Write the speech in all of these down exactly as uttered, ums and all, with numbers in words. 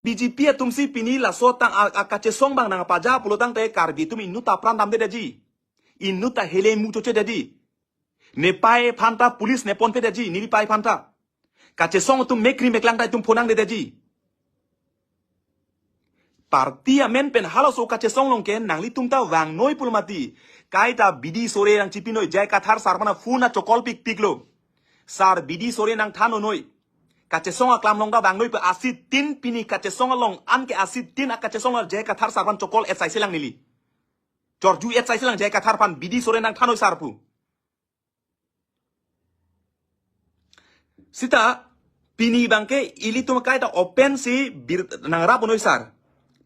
B J P atum si pini laso tang a, a kachesong abang nangpaja pulo tangte Karbi atum inut ta pran damde daji. Inut ta hele mu choche daji. Nepei aphan ta police neponpe daji, nelipei aphan ta. Kachesong atum mekri meklang ta itum phonangde daji. Party amen pen halaso kachesong along ke nanglitum ta vangnoi pulo mati. Kaita bidi sore nangchipinoi, J I Kathar sir aphan phone a chokol pikpiklo. Sir, bidi sore nangthanonoi. Kachesong aklam along ta vangnoi pe, asitin pini kachesong along, anke asitin a kachesong along J I Kathar sir aphan chokol etsai selang neli. Chorju etsai selang J I Kathar aphan, bidi sore nangthanoi sir pu. Sita pini abangke ilitum kaita open si bir nangrap noi sir.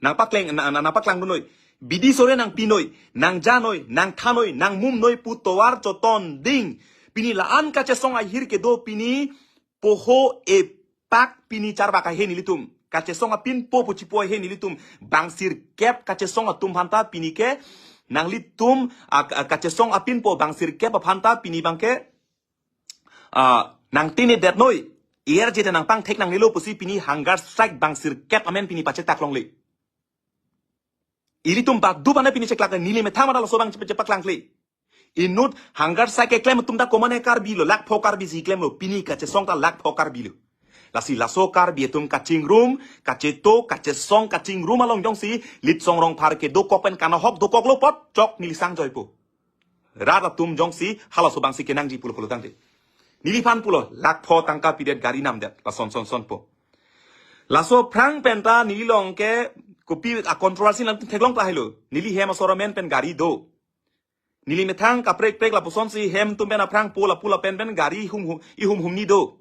Nangpakleng, na, na, nangpaklangdunoi. Bidi sore nangpinoi, nangjanoi, nangthanoi, nangmumnoi pu tovar chotonding. Pini la-an kachesong ahir kedo pini poho epak pini charbak ahe nelitum. Kachesong apinpo pu chipo ahe nelitum. Bang sirkep kachesong atum aphan ta pini ke nanglitum a, a, kachesong apinpo bang sirkep aphan ta pini abangke a, nangtine detnoi. Air jete nangpangthek nangnelo pusi pini hunger strike bang sirkep amen pini pachetak longle. Ilitum badu bana pini cheklak neli methang mata laso abang chepa chepaklangkle. Inut hunger strike keklem atum ta komatne Karbi lo, lakh pho Karbi si klemlo, pini kachesong ta lakh pho Karbi lo. Lasi laso Karbi atum kachingrum, kacheto, kachesong, kachingrum along jongsi Litsong Rongphar kedokok pen kanahok dokoklo apot chok neli sang joipo. Rat atum jongsi halaso abangsi kenangji pulo pulo tangte. Neliphan pulo, lakh pho tangka pidet gari namdet, lason son sonpo. Laso aphrang pen ta neli along ke kopi a controversy nangtum theklong ta helo. Neli hem asor amen pen gari do. Neli methang kaprek prek lapusonsi hem atum pen aphrang po lapu lapen pen gari hum hum, ihum humni do.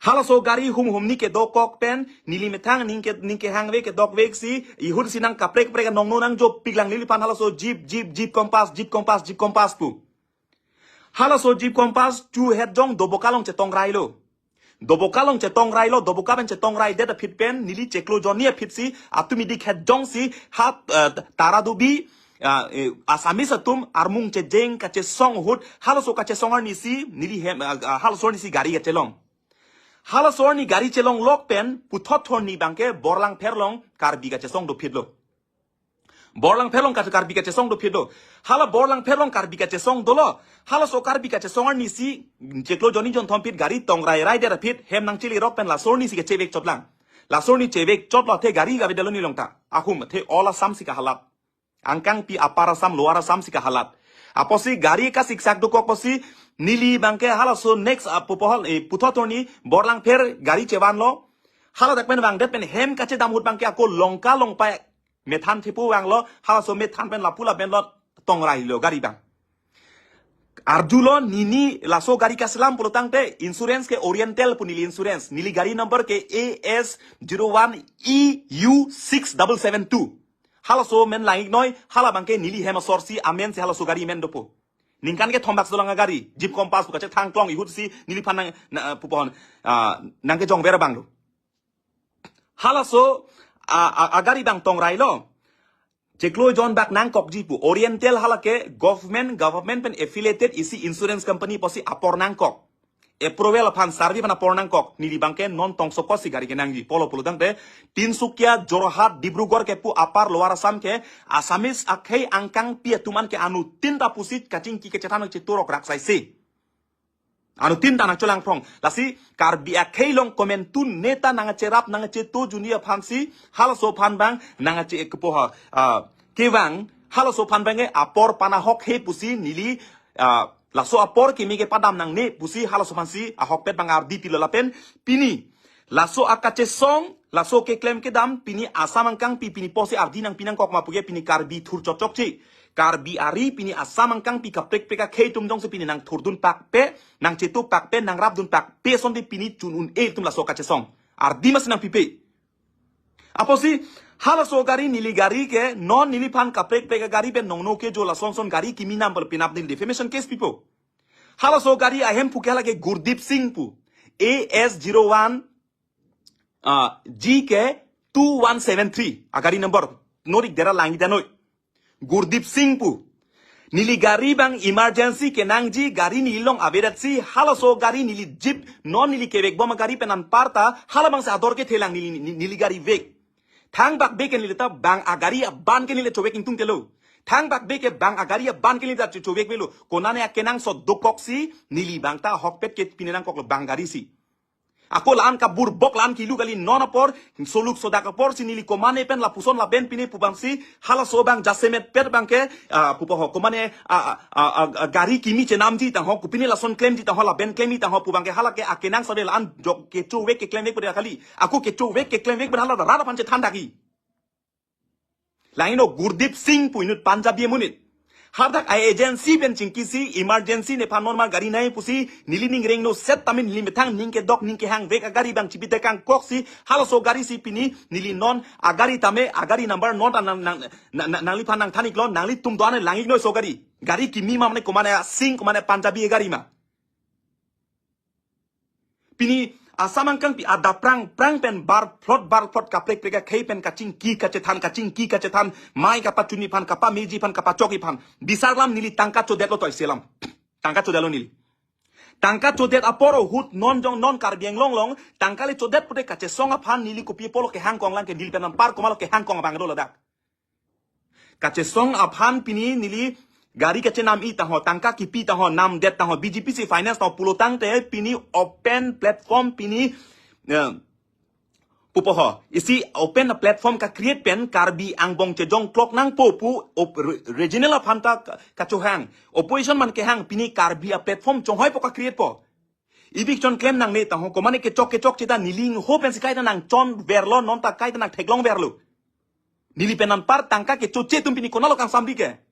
Halaso gari hum humni kedokok pen neli methang ning ke, ning kehangve kedokvek si ihut si nangkaprek prek nongno nangjopiklang neliphan halaso jeep, jeep, jeep Compass, jeep Compass, jeep Compass pu. Halaso jeep Compass chuhet jong Doboka along chetongrailo. Doboka along chetongrailo, Doboka pen chetongrai det aphi pen neli chiklo jonni aphi si atum idik het jongsi ha, eh, Taradubi, ah, eh, Assamese atum armung chejeng kachesong ahut, halaso kachesong arni si neli hem, ah, ah, halaso arni si gari kachelong. Halaso arni gari chelonglok pen puthot thorni abangke Borlangpher along Karbi kachesong dophitlo. Borlangpher along ka-, Karbi kachesong dophitlo. Hala Borlangpher along Karbi kachesong dolo. Halaso Karbi kachesong arni si chiklo jonni jonthom aphi gari tongrai rai det aphi hem nangchilirok pen laso arni si kechevek chotlang. Laso arni chevek chotlo athe gari gavedetlo neli along ta. Ahum athe all Assam si kahalat. Angkangpi Upper Assam, Lower Assam si kahalat. Apotsi gari kasiksak dokok apotsi neli abangke halaso next, ah, pupohal, eh, puthot thorni Borlangpher gari chevanlo. Hala dak pen vangdet pen hem kachedam ahut abangke ako Longka Longpai methan thepo vanglo, halaso methan pen lapu lapen lo tongrailo gari abang. Arjulo nini laso gari kaselam pulo tangte insurance ke Oriental pu neli insurance. Neli gari number ke A S zero one E U six double seven two. Halaso men langiknoi, hala abangke neli hem asor si amen si halaso gari amen dopo. Ningkan kethom bak si dolang agari, jeep Compass pu kachethang klong ihut si neliphan nang, na, pupohon, ah, nangkejongver abang lo. Halaso, a, a, agari abang tongrailo. Chiklo jon bak nangkokji pu. Oriental hala ke government, government pen affiliated isi insurance company apotsi apor nangkok. Approval aphan survey aphan apor nangkok. Neli abangke non tongsokot si gari kenangji. Pulo pulo tangte Tinsukia, Jorhat, Dibrugarh kepu Upper Lower Assam ke Assamese akhei angkangpi atum an ke anuttin ta pusi kachingki kachethan cheturok raksaisi. Anuttin ta nangcholangphrong. Lasi Karbi akhei along komantu neta nangcherap nangcheto juni aphan si halaso aphan abang nangche kepoha, ah, kevang halaso aphan abangke apor panahok he pusi neli, ah, laso apor kimi kepadam nangne pusi halaso aphan si ahokpet abang ardi pilo lapen pini laso akachesong, laso keklem kedam, pini Assam angkangpi, pini apotsi ardi nangpi nangkok ma puke pini Karbi thur chokchokche. Karbi ari pini Assam angkangpi kaprek prek akhei atum jongsi pini nangthurdun pakpe, nangcheto pakpe, nangrapdun pakpe, sonte pini chun un-e atum laso kachesong. Ardi masi nangpipe. Apotsi, halaso gari neli gari ke, non neliphan kaprek prek gari pen nongno kejo lason son gari kimi nam bal pinap neli defamation case pipo. Halaso gari ahemphu ke hala ke Gurdeep Singh pu. A S zero one, ah, G K two one seven three. Agari number. Norik dera langidetnoi. Gurdeep Singh pu. Neli gari abang emergency kenangji, gari neli along avedet si, halaso gari neli jeep, non neli kevek bom agari pen anparta, halabangsi ador kethelang neli, neli, neli gari vek. Thangbak bek ke neli ta bang agari aban ke neli chovek ingtung telo. Thangbak bek ke bang agari aban ke neli ta cho-, chovek velo. Konane akenangsot dokoksi, neli abang ta ahokpet ke pine nangkoklo bang gari si. Ako la-an kaburbok la-an kilu kali non apor, soluk sodak apor si neli komane pen lapuson laben pine pu abangsi, halaso abang jasemet pet abang ke, ah, pupo ho, komane, ah, ah, ah, ah, gari kimi chenamji tangho, kopine lason klemji tangho, laben klemji tangho pu abang ke hala ke akenangsot le la-an jok kechovek keklemvek pu kali. Ako kechovek keklemvek pu hala rat aphan chethan daki. Langno Gurdeep Singh pu inut Punjabi amonit. Hadak a-agency pen chingkisi emergency nephan non ma gari nai pusi neli ning rengno set tame neli methang ning kedok ning kehang vek agari abang chipi tekang koksi halaso gari si pini neli non agari tame agari number non ta nang, nang, nang, nang, nangliphan nangthan iklo nanglitum do-an lang iknoi so gari. Gari kimi ma mane komane a-Singh komane Punjabi gari ma. Pini asam angkang pi ada prang, prang pen bar plot, bar plot kaprek prek akhei pen kachingki kachethan, kachingki kachethan, mai kapachuni aphan, kapameji aphan, kapachok aphan. Bisar lam neli tangka chodetlo toi selam. Tangka chodetlo neli. Tangka chodet apor ahut non jong non Karbi Anglong along, tangka le chodet pute kachesong aphan neli kopi apotlo kehang kong lang ke neli pen anpar komatlo kehang kong abang do ladak. Kachesong aphan pini neli gari kachenam-i tangho, tangka kipi tangho, namdet tangho, B J P C finance tangho pulo tangte pini open platform pini, eh, pupo ho. Isi open platform ka-create pen Karbi angbong chejong klok nangpo pu op-, re-, regional aphan ta ka-, kachohang. Opposition man kehang pini Karbi a-platform chonghoi po ka-create po. Eviction klem nangne tangho, komane kechok kechok cheta neli ingho pensi kaita nangchon verlo, non ta kaita nangtheklong verlo. Neli pen anpar tangka kechoche atum pini konatlo kangsam di ke.